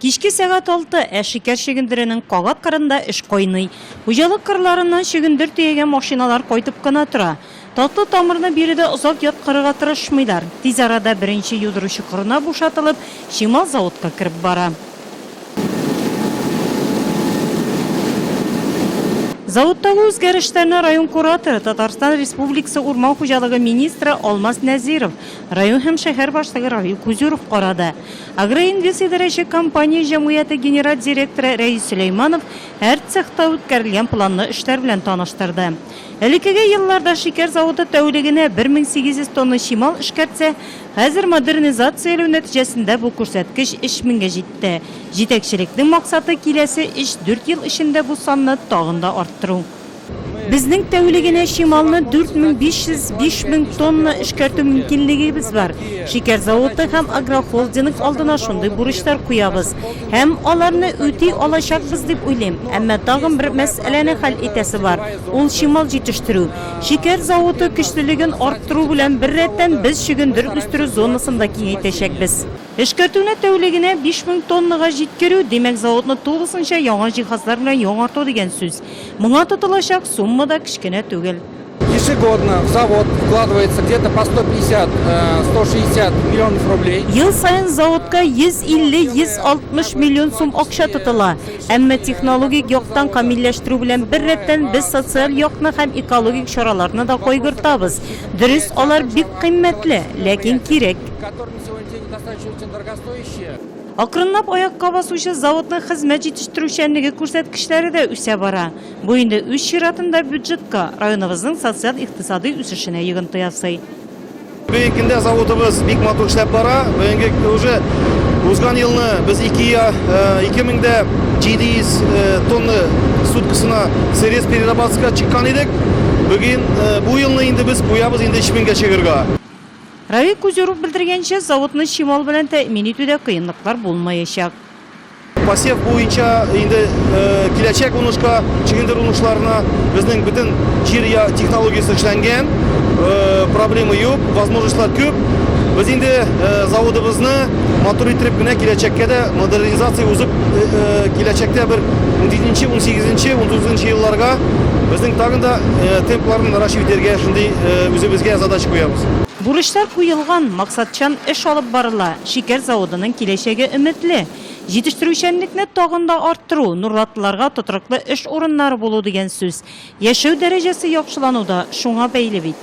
Кичке сәгать алты, ә шикәр чөгендеренең кабат кырында эш кайный. Хуҗалык кырларыннан чөгендер төягән машиналар кайтып кына тора. Татлы тамырны биредә озак яткырырга тырышмыйлар. Тиз арада беренче юдыру чокырына бушатылып, чимал заводка кереп бара. Заводтагы үзгәрешләрне район кураторы, Татарстан Республикасы урман хуҗалыгы министры Алмаз Нәзиров, район һәм шәһәр башлыгы Равил Кузюров карады. Агроинвест идарәче компания җәмгыяте генераль директоры Рәис Сөләйманов һәр цехта үткәрелгән планлы эшләр белән таныштырды. Элеккеге елларда шикәр заводы тәүлегенә 1800 тонна чимал эшкәртсә, хәзер модернизацияләү нәтиҗәсендә бу күрсәткеч 3000 гә җитте. Җитәкчелекнең максаты, киләсе өч-дүрт ел эчендә бу санны тагын да арттыру. Безнең тәүлегенә чималны 4500, 5000 тонна эшкәртү мөмкинлегебез бар. Шикәр заводы һәм агрохолдинг алдына шундый бурычлар куябыз. Һәм аларны үти алачакбыз дип уйлыйм. Әмма тагын бер мәсьәләне хәл итәсе бар, ул чимал җитештерү. Шикәр заводы көчлелеген арттыру белән беррәттән без чөгендер үстерү зонасын да киңәйтәчәкбез. Эшкәртүне тәүлегенә 5000 тоннага җиткерү, димәк, заводны тулысынча яңа җиһазлар белән яңарту дигән сүз. Моңа тотылачак сумма да кечкенә түгел. Ежегодно в завод вкладывается где-то по 150-160 миллионов рублей. Ел саен заводка 150-160 миллион сум акча тотыла. Әмма технологик яктан камилләштерү белән беррәттән без социаль якны һәм экологик чараларны да кайгыртабыз. Дөрес, алар бик кыйммәтле, ләкин кирәк. Акрынлап аякка басучы заводның хезмәт җитештерүчәнлеге күрсәткечләре дә үсә бара. Бу инде үз чиратында бюджетка, районыбызның социаль-икътисадый үсешенә йогынты ясый. Бүгенге көндә заводыбыз бик матур эшләп бара. Бүгенге уже узган елны без 2700 тонна суткасына сырец переработка чыккан идек. Бүген бу елны инде без куябыз инде 3000гә чыгырга. Равил Кузюров белдергәнчә, заводны чимал белән тәэмин итүдә кыенлыклар булмаячак. Посев буенча инде киләчәк уңышка, чөгендер уңышларына безнең бөтен җир технологиясе эшләнгән, проблема юк, возможностьлар күп. Без инде заводыбызны матур иттереп кенә киләчәккә дә модернизация узып, киләчәктә бер 17-нче, 18-нче, 19-нчы елларга безнең тагын да темпларны наращивать итәргә шундый үзебезгә задача куябыз. Бурычлар куелган, максатчан эш алып барыла, шикәр заводының киләчәге өметле. Җитештерүчәнлекне тагын да арттыру, нурлатлыларга тотрыклы эш урыннары булу дигән сүз. Яшәү дәрәҗәсе яхшылану да шуңа бәйле бит.